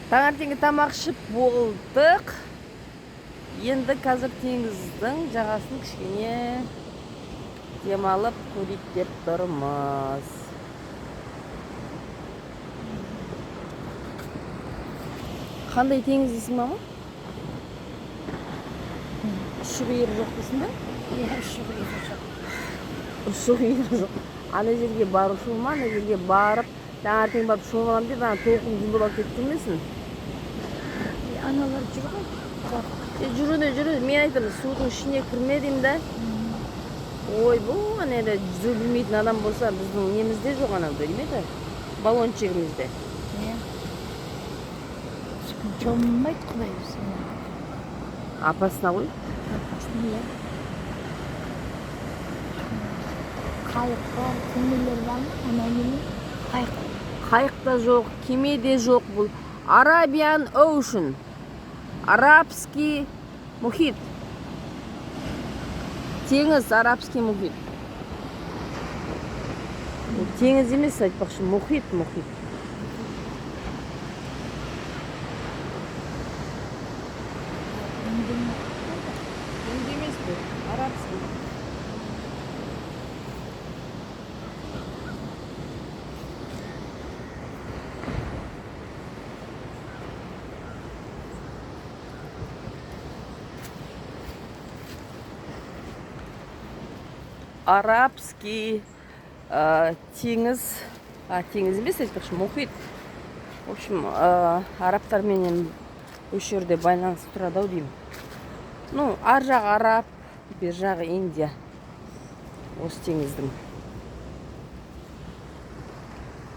Таңертеңгі тамақ ішіп болдық. Енді қазір теңіздің жағасын кішкене демалып көрейік деп тұрмыз. Қандай теңіз дейсің, мама? Ұшы қиыры жоқ дейсің бе? Иә, ұшы қиыры жоқ. Ұшы қиыры жоқ. Ана жерге барушы ма, ана жерге барып, таңертең барып шомыламын деп, ана толқын жұлып алып кетіп жүрмесін. Аналар жүр ғой. Жоқ. Жүруде жүруде, мен айтамын, судың ішіне кірме деймін да. Ой, бұл ана жерде жүзе білмейтін адам болса, біздің немізде жоқ анау неме еді? Баллончигімізде. Иә. Ешкім шомылмайды, құдай өзі. Опасно ғой. Опасно, иә. Қайық бар, кемелер бар ма? Ана неме? Қайық. Қайық та жоқ, кеме де жоқ бұл. Arabian Ocean. Арабский мұхит. Теңіз, Арабский мұхит. Бұл теңіз емес, айтпақшы, мұхит, мұхит. Үнді ме? Үнді емес бұл, арабский. Арабский теңіз, теңіз емес, айтпақшы, мұхит. В общем, арабтарменен осы жерде байланыс тұрады ау деймін. Ну, ар жағы араб, бер жағы Индия. Осы теңіздің.